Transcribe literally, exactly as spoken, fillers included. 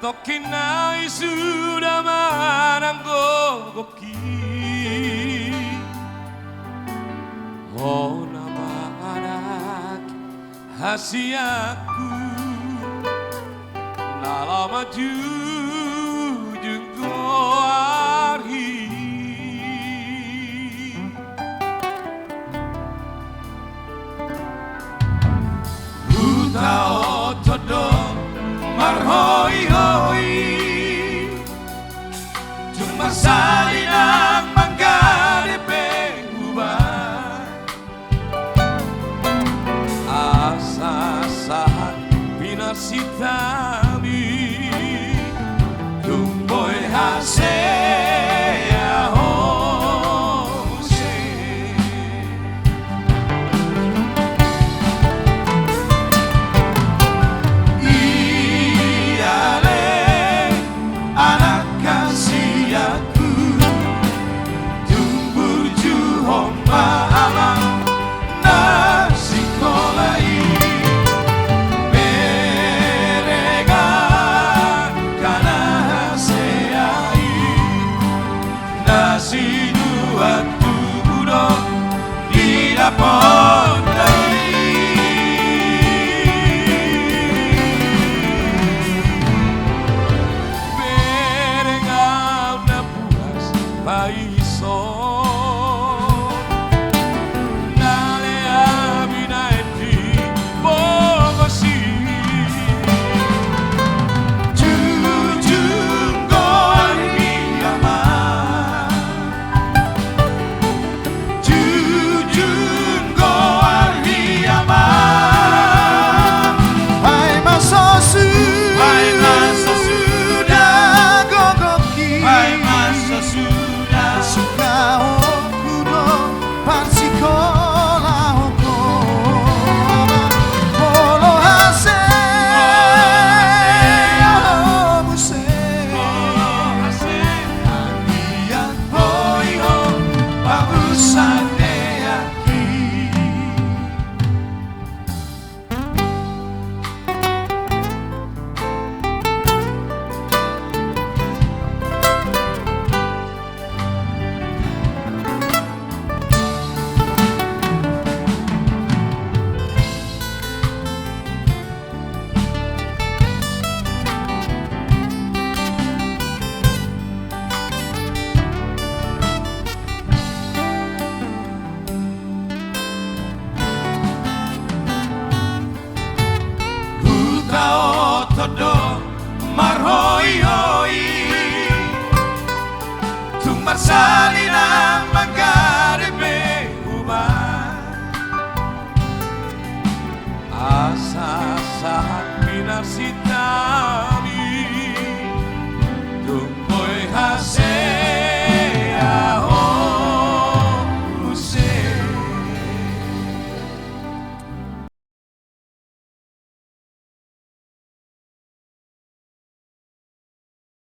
Tongkin nai suda manang gokhonhi, hona ma anak hasianku, na laho manjujung goarhi. Hutaothon do marhoihoi, tung marsali nang manggade pe huba. Asa sahat pinarsitami, tung boi hasea ho muse. Ia ale anak hasianku, tung burju ho ma amang na sikola i. Bere, angka na hasea i, na sinuan tubu do di dapot nami. Bere, angka na puas paison, na lea binahen di bongos i. Jujung goarhi amang, jujung goarhi amang. Paima so suda, paima so suda gokhonhi, paima so suda sukaonku do parsikolahonku. Molo hasea ho muse, molo hasea, anggiat boi ho pamusan deaki. Hutaothon do marhoihoi, tung marsali nang manggade pe huba. Asa sahat pinarsitami,